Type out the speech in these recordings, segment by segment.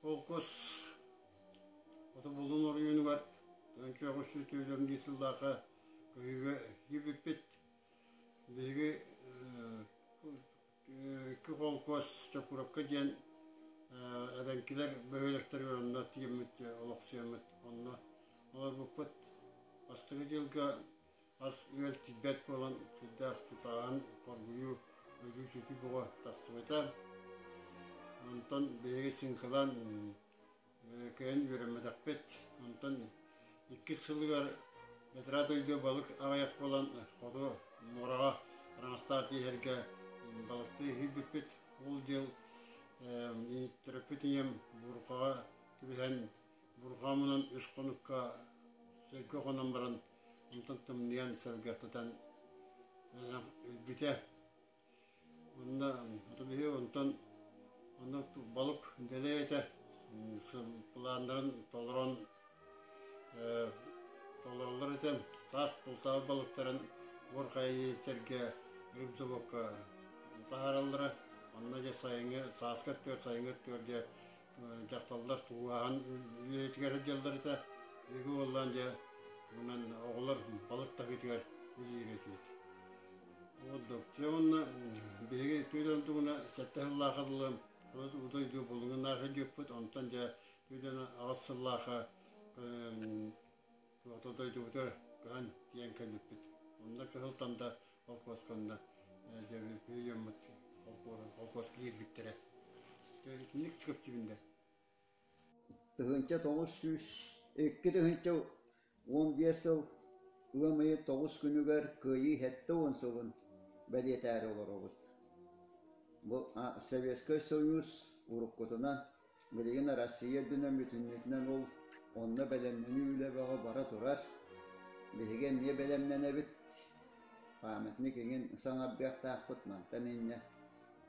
Холкуос Хоту Булун оройуонугар 1941 сыллаахха көһүүгэ киирбиппит. Биһиги икки холкуос Чокуровка диэн эбэҥкилэр бөһүөлэктэригэр онно тиийэммит олохсуйаммыт онно олорбуппут. Бастакы дьылга ас-үөл тиийбэт буолан сүрдээх тутааһын, хоргуйуу, өлүү-сүтүү бөҕө тахсыбыта. Онтон биһиги чыҥкылаан кыайан үөрэммэтэхпит. Онтон иккис сылыгар бэтэрээ дойду балык аҕыйах буолан хоту муораҕа араҥастаах тииһэргэ балыктыы иһийбиппит. Ол дьыл төрөппүт ийэм буурҕаҕа түбэһэн бурҕаамынан үс хонукка сиргэ хонон баран онтон тымныйан сэргэхтэтэн өлбүтэ. Онно биһи онтон онно балык дэлэй этэ планнарын толорон толороллор этэ. Саас бултаабыт балыктарын буор хайа сэргэ рыбзаводка таһаараллара. Онно дьэ сайыҥҥы сааскы өттүгэр сайыҥҥы өттүгэр дьэ дьахталлар тууһаһан үйэтигэр сылдьаллар этэ. Биһиги уоллаан дьэ тугунан оҕолор балык таһыытыгар үлэлиир этибит. Ордук. Дьэ уонна биһиги түөлэн тугуна сэттэ сыллаахха дылы дойду булуҥун сылдьыппыт, онтон дьэ түөлэн аҕыс сыллаахха туохта дойдубутугар көһөн тиийэн кэлбиппит. Онно Кыһыл Танда холкуоска онно дьэ дьоммут холкуоска киирбиттэрэ. Итинник көпчүбүн да. 1902 1015 сыл ыам ыйын тоҕус күнүгэр Кыайыы 70 сылын бэлиэтээри олоробут. Бу Советскай Союз уруккутунан, билигин Россия үрдүнэн бүтүннүүтүнэн ол онно бэлэмнэнии үлэ бөҕө бара турар. Биһиги эмиэ бэлэмнэнэбит. Памятник иҥин саҥардыахтаахпыт мантан инньэ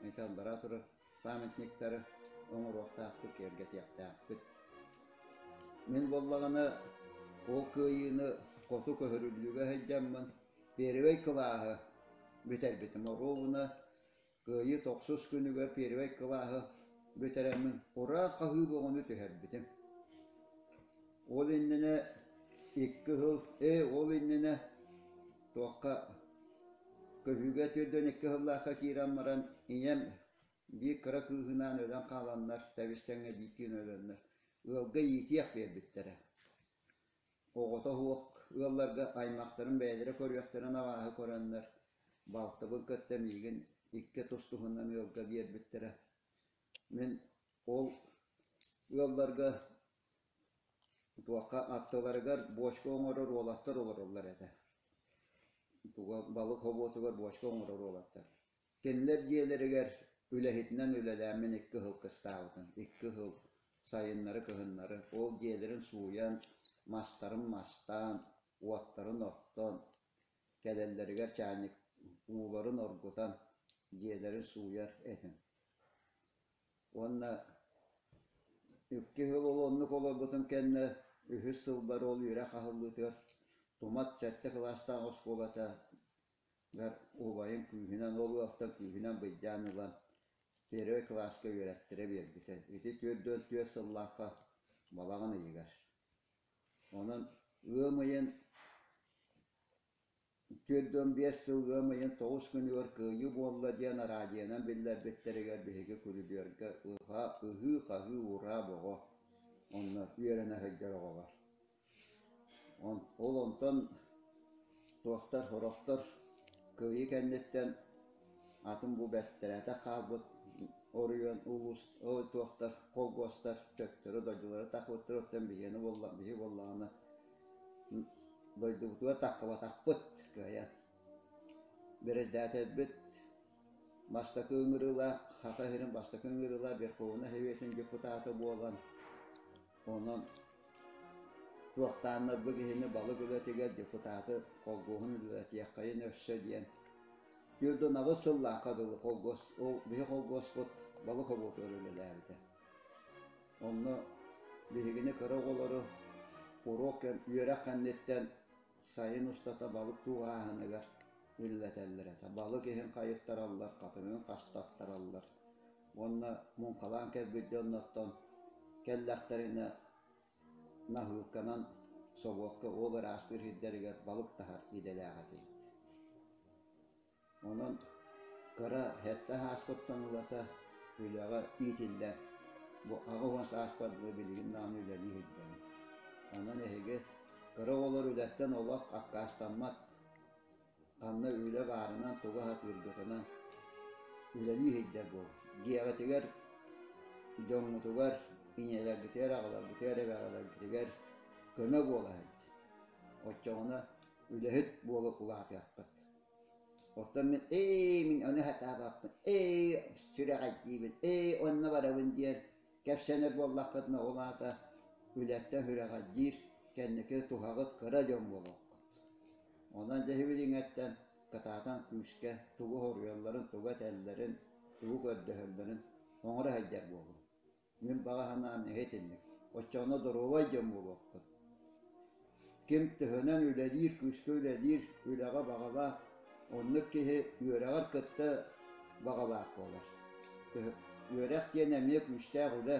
ити аллараа турар памятниктары оҥоруохтаахпыт, киэргэтиэхтээхпит. Мин буоллаҕына ол кыайыыны хоту көһөрүллүүгэ сылдьаммын первэй кылааһы бүтэрбитим. Оруобуна Кыайыы тохсус күнүгэр первэй кылааһы бүтэрэммин ураа хаһыы бөҕөнү түһэрбитим. Ол иннинэ икки сыл, ээ ол иннинэ туохха көһүүгэ түрдэн икки сыллаахха киирэн баран ийэм биир кыра кыыһынаан өлөн хааланнар, тэбис-тэҥҥэ биирдиин өлөннөр, ыалга иитиэх биэрбиттэрэ. Оҕото суох ыалларга аймахтарын бэйэлэрэ көрүөхтэрин абааһы көрөннөр, балтыбын кытта миигин икки тус-туһунан ыалга биэрбиттэрэ. Мин ол ыалларга туохха аттыларыгар бочка оҥорор уолаттар олороллор этэ. Туга балык хобуотугар бочка оҥорор уолаттар. Кинилэр дьиэлэригэр үлэһитинэн үлэлээммин икки сыл кыстаабытым. Икки сыл сайыннары-кыһыннары ол дьиэлэрин сууйан, мастарын мастаан, уоттарын оттон, кэлэллэригэр чаанньык ууларын оргутан дьиэлэрин сууйар этим. Уонна икки сыл ол оннук олорбутум кэннэ үһүс сылбар ол үөрэх аһыллыытыгар Тумат сэттэ кылаастаах оскуолата убайым күүһүнэн ол ыалтан күүһүнэн былдьаан ылан первэй кылааска үөрэттэрэ биэрбитэ. Ити 44 сыллаахха балаҕан ыйыгар. Онон ыам ыйын 45 сыл ыам ыйын тоҕус күнүгэр Кыайыы буолла диэн араадьыйанан биллэрбиттэригэр биһиги күрүлүөргэ ыһыы-хаһыы ураа бөҕө онно үөрэнэ сылдьар оҕолор. Ол онтон туохтар, сорохтор Кыайыы кэнниттэн атын бу бэртэрэтэх хаалбыт оройуон улуус туохтар холкуостар төттөрү дойдулара тахпыттар оттон биһиэнэ буолла биһи буоллаҕына дойдубутугар таххыбатахпыт кыайан. Бэрэсдээтэлбит бастакы ыҥырыылаах Саха сирин бастакы ыҥырыылаах Верховнай Советын депутата буолан онон туохтааннар бу киһини балык үлэтигэр депутаты холкуоһун үлэлэтиэххэйин өссө диэн 48 сыллаахха дылы холкуос ол биһи холкуоспут балык обуотугар үлэлээбитэ. Онно биһигини кыра оҕолору уруок үөрэх кэнниттэн сайын устата балык тууһааһыныгар үлэлэтэллэр этэ. Балык иһин хайыттараллар, хатыҥын хастаттараллар. Уонна муҥхалаан кэлбит дьоннортон Кэллэхтэринэ наһыылканан собуокка уол ыраастыыр сирдэригэр балык таһар идэлээх этибит. Онон кыра сэттэ сааспыттан ылата үлэҕэ иитиллэн, бу 80 сааспар дылы билигин даҕаны үлэлии сылдьабын. Онон эһиги кыра оҕолор үлэттэн олох аккаастаммат, ханна үлэ баарынан, тугу сатыыргытынан үлэлии сылдьар буолуҥ. Дьиэҕитигэр, дьоҥҥутугар, ийэлэргитигэр, аҕаларгытыгар, эбэҕэлэргитигэр көмө буола сылдьыҥ. Оччоҕуна үлэһит буола улаатыаххыт. Оттон мин ээ мин ону сатаабаппын, ээ сүрэҕэлдьиибин, ээ онно барабын диэн кэпсэнэр буоллаххытына ол аата үлэттэн сүрэҕэлдьиир кэнники туһаҕыт кыра дьон буолуоххут. Онон дьэ сибилиҥҥэттэн кытаатан күүскэ тугу хоруйалларын, тугу этэллэрин, тугу көрдөһөллөрүн оҥоро сылдьар буолуҥ. Мин баҕа санаам эһи итинник. Оччоҕуна доруобай дьон буолуоххут. Ким төһөнөн үлэлиир, күүскэ үлэлиир, үлэҕэ баҕалаах, оннук киһи үөрэҕэр кытта баҕалаах буолар. Үөрэх диэн эмиэ күүстээх үлэ.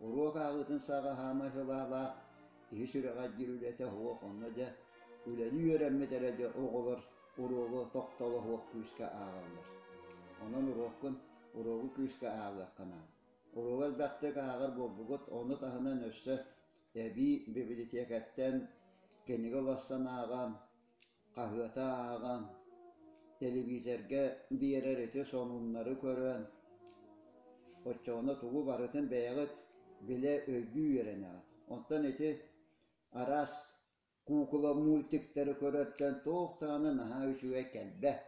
Уруок ааҕыытын саҕа хаама сылаалаах, киһи сүрэҕэ диир үлэтэ суох. Онно дьэ үлэлии үөрэммит эрэ дьэ оҕолор уруогу тохтоло суох күүскэ ааҕаллар. Онон уруоккун уруогу күүскэ ааҕыахха наада. Уруогу элбэхтик ааҕар буолбугут, ону таһынан өссө эбии бибилитиэкэттэн кинигэ уларсан ааҕан, хаһыаты ааҕан, телевизорга биэрэр ити сонуннары көрөн, оччоҕуна тугу барытын бэйэҕит билэ, өйдүү үөрэнэҕит. Оттон ити араас Куукула мультиктары көрөртөн туох даҕаны наһаа үчүгэй кэлбэт,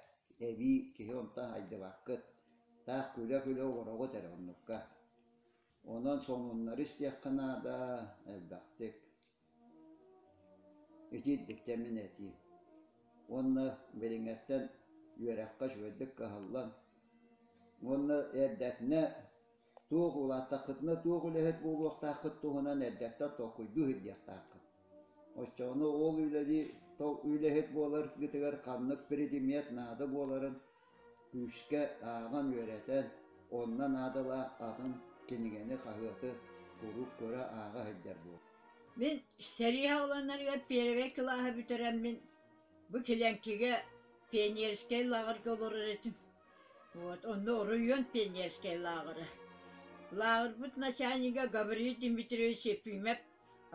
эбии киһи онтон хайдыбаккыт, таах күлэ-күлэ олороҕут эрэ оннукка. Онон сонуннары истиэххэ наада элбэхтик. Итиирдиктэн мин этиим. Уонна билиҥҥэттэн үөрэххэ үчүгэйдик кыһаллан уонна эрдэтинэ Туох улааттаххытына туох үлэһит буолуохтааххыт туһунан эрдэттэн толкуйдуу сылдьыахтааххыт. Оччоҕуна ол үлэни үлэһит буоларгытыгар ханнык предмет наада буоларын күүскэ ааҕан үөрэтэн, онно наадалаах атын кинигэни, хаһыаты куруук көрө ааҕа сылдьар буол. Мин сэрии аҕаланарыгар первэй кылааһы бүтэрэммин бу Килэҥкигэ пионерскай лааҕырга олорор этим. Вот, онно оройуон пионерскай лааҕыра. Лааҕырбыт начальнига Гаврил Дмитриевич Ефимов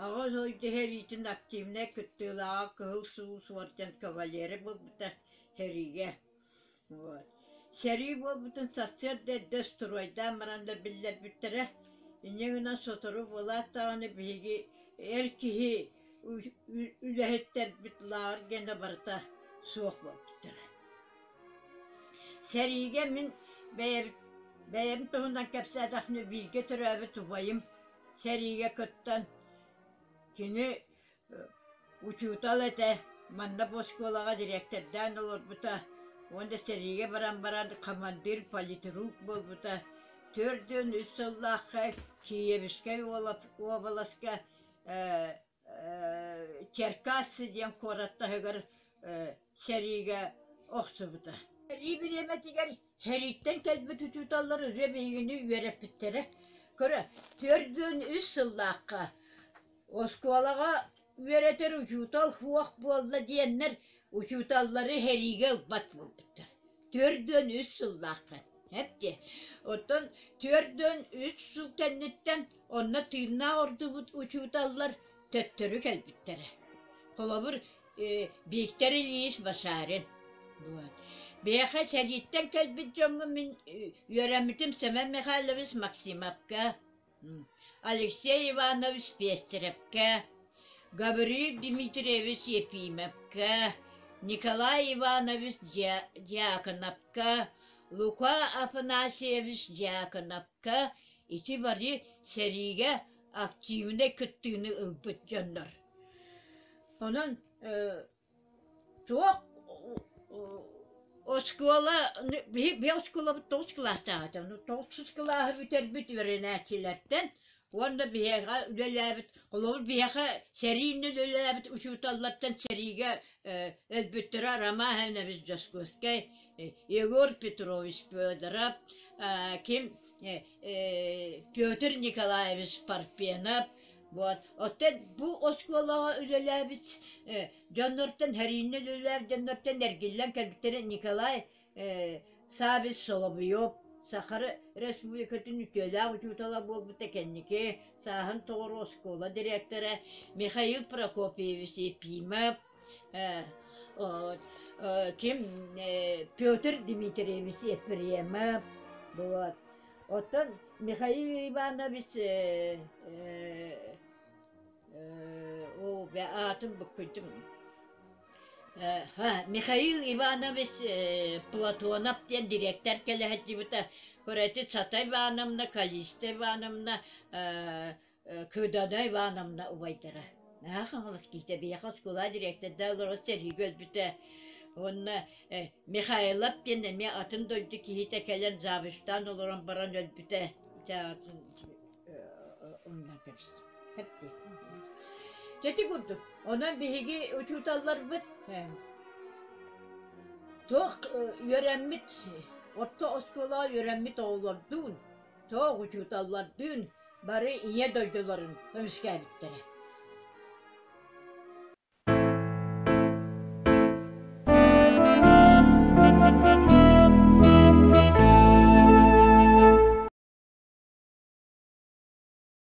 Аҕа дойду сэриитин активнай кыттыылааҕа Кыһыл Сулус уордьан кавалера буолбута сэриигэ. Вот. Сэрии буолбутун сарсыарда эрдэ стройдаан бараннар биллэрбиттэрэ. Инньэ гынан сотору буолаат даҕаны биһиги эр киһи үлэһиттэрбит лааҕыр гиэнэ барыта суох буолбуттара. Сэриигэ мин бэйэбит бэйэм туһунан кэпсээтэхпинэ бииргэ төрөөбүт убайым сэриигэ кыттан кини учуутал этэ, манна бу оскуолаҕа дириэктэрдээн олорбута уонна сэриигэ баран баран хамандыыр политрук буолбута. 43 сыллаахха Киевскэй уобаласка Черкассы диэн куорат таһыгар сэриигэ охсубута. Сэрии бириэмэтигэр сэрииттэн кэлбит учууталлар уже биһигини үөрэппиттэрэ. Көрө, 43 сыллаахха оскуолаҕа үөрэтэр учуутал суох буолла диэннэр учууталлары сэриигэ ылбат буолбуттар. 43 сыллаахха. Эп дии. Оттон 43 сыл кэнниттэн Онно тыыннаах ордубут учууталлар төттөрү кэлбиттэрэ. Холобур, Виктор Ильич Башарин. Вот. Биһиэхэ сэрииттэн кэлбит дьоҥҥо мин үөрэммитим Семен Михайлович Максимовка, Алексей Иванович Пестеревкэ, Гаврил Дмитриевич Ефимовка, Николай Иванович Дьяконовка, Лука Афанасьевич Дьяконовка Ити бары сэриигэ активнай кыттыыны ылбыт дьоннор. Онон туох оскуола биһи оскуолабыт тоҕус кылаастаах этэ. Тоҕус кылааһы бүтэрбит үөрэнээччилэртэн уонна биһиэхэ үлэлээбит, холобур биһиэхэ сэрии иннинэ үлэлээбит учууталлартан сэриигэ өлбүттэрэ Роман Иванович Дьоскуоскай, Егор Петрович Федоров, ким Петр Николаевич Парфенов, вот. Оттон бу оскуолаҕа үлэлээбит дьоннортон, сэрииннэ үлэлээбит дьоннортон эргиллэн кэлбиттэрэ Николай Саввич Соловьев, Саха Республикатын үтүөлээх учуутала буолбута кэнники сааһын тоҕору оскуола дириэктэрэ Михаил Прокопьевич Ефимов, ким Петр Дмитриевич Ефремов, вот. Оттон Михаил Иванович аатын буккуйдум Михаил Иванович Платонов диэн дириэктэр кэлэ сылдьыбыта. Көрөөччү Сата Ивановна, Калиста Ивановна, Кыдана Ивановна убайдара. Наһаа Хаҥалас киһитэ, биһиэхэ оскуола дириэктэрдэ олорор сэриигэ өлбүтэ. Уонна Михайлов диэн эмиэ атын дойду киһитэ кэлэн завучтаан олорон баран өлбүтэ. Умнан кэбистим. Дьэ ити курдук, онон биһиги учууталларбыт туох үөрэммит, орто оскуолаҕа үөрэммит оҕолордуун, туох учууталлардыын бары ийэ дойдуларын көмүскээбиттэрэ.